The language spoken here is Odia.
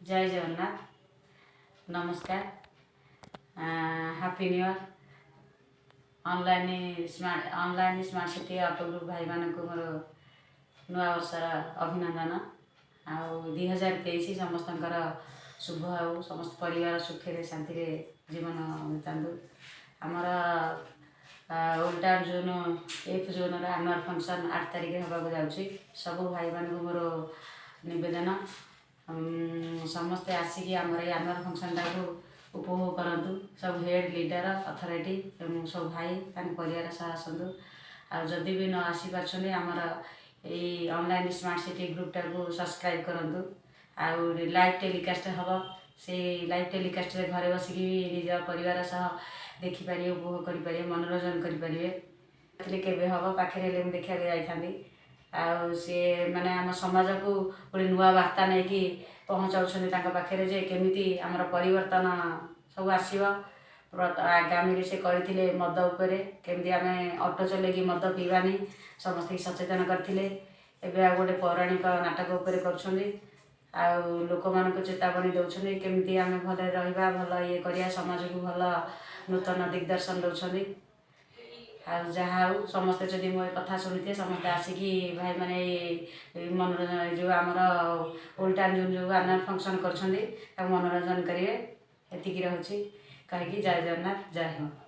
ଜୟ ଜଗନ୍ନାଥ, ନମସ୍କାର, happy new year. Online smart city auto group ଭାଇମାନଙ୍କୁ ମୋର ନୂଆ ବର୍ଷର ଅଭିନନ୍ଦନ। ଆଉ 2023 ସମସ୍ତଙ୍କର ଶୁଭ ହେଉ। ସମସ୍ତ ପରିବାର ସୁଖରେ ଶାନ୍ତିରେ ଜୀବନ ବିତାନ୍ତୁ। ଆମର ଓଲ୍ଡ ଟାଉନ୍ ଜୋନ୍ ଏଫ୍ ଜୋନ୍ର ଆନୁଆଲ୍ ଫଙ୍କସନ୍ 8 ତାରିଖରେ ହେବାକୁ ଯାଉଛି। ସବୁ ଭାଇମାନଙ୍କୁ ମୋର ନିବେଦନ, ସମସ୍ତେ ଆସିକି ଆମର ଏଇ ଆନୁଆଲ୍ ଫଙ୍କସନ୍ଟାକୁ ଉପଭୋଗ କରନ୍ତୁ। ସବୁ ହେଡ଼୍, ଲିଡର, ଅଥରିଟି ଏବଂ ସବୁ ଭାଇ ତାଙ୍କ ପରିବାର ସହ ଆସନ୍ତୁ। ଆଉ ଯଦି ବି ନ ଆସିପାରୁଛନ୍ତି, ଆମର ଏଇ ଅନଲାଇନ୍ ସ୍ମାର୍ଟ ସିଟି ଗ୍ରୁପ୍ଟାକୁ ସବସ୍କ୍ରାଇବ୍ କରନ୍ତୁ। ଆଉ ଲାଇଭ୍ ଟେଲିକାଷ୍ଟ ହେବ। ସେଇ ଲାଇଭ୍ ଟେଲିକାଷ୍ଟରେ ଘରେ ବସିକି ବି ନିଜ ପରିବାର ସହ ଦେଖିପାରିବେ, ଉପଭୋଗ କରିପାରିବେ, ମନୋରଞ୍ଜନ କରିପାରିବେ। ଥିଲେ କେବେ ହେବ, ପାଖରେ ହେଲେ ମୁଁ ଦେଖିବାକୁ ଯାଇଥାନ୍ତି। ଆଉ ସିଏ ମାନେ ଆମ ସମାଜକୁ ଗୋଟେ ନୂଆ ବାର୍ତ୍ତା ନେଇକି ପହଞ୍ଚାଉଛନ୍ତି ତାଙ୍କ ପାଖରେ ଯେ କେମିତି ଆମର ପରିବର୍ତ୍ତନ ସବୁ ଆସିବ। ଆଗାମୀରେ ସେ କରିଥିଲେ ମଦ ଉପରେ, କେମିତି ଆମେ ଅଟୋ ଚଲେଇକି ମଦ ପିଇବାନି, ସମସ୍ତଙ୍କୁ ସଚେତନ କରିଥିଲେ। ଏବେ ଆଉ ଗୋଟେ ପୌରାଣିକ ନାଟକ ଉପରେ କରୁଛନ୍ତି ଆଉ ଲୋକମାନଙ୍କୁ ଚେତାବନୀ ଦେଉଛନ୍ତି, କେମିତି ଆମେ ଭଲରେ ରହିବା, ଭଲ ଇଏ କରିବା, ସମାଜକୁ ଭଲ ନୂତନ ଦିଗ୍ଦର୍ଶନ ଦେଉଛନ୍ତି। ଆଉ ଯାହା ହଉ, ସମସ୍ତେ ଯଦି ମୋ ଏ କଥା ଶୁଣିଥିବେ, ସମସ୍ତେ ଆସିକି ଭାଇମାନେ ଏଇ ମନୋରଞ୍ଜନ, ଏଇ ଯେଉଁ ଆମର ଓଲ୍ଡ ଟାଉନ୍ ଯେଉଁ ଆନୁଆଲ୍ ଫଙ୍କସନ୍ କରୁଛନ୍ତି, ତାକୁ ମନୋରଞ୍ଜନ କରିବେ। ଏତିକି ରହୁଛି କହିକି। ଜୟ ଜଗନ୍ନାଥ, ଜୟ ହିନ୍ଦ।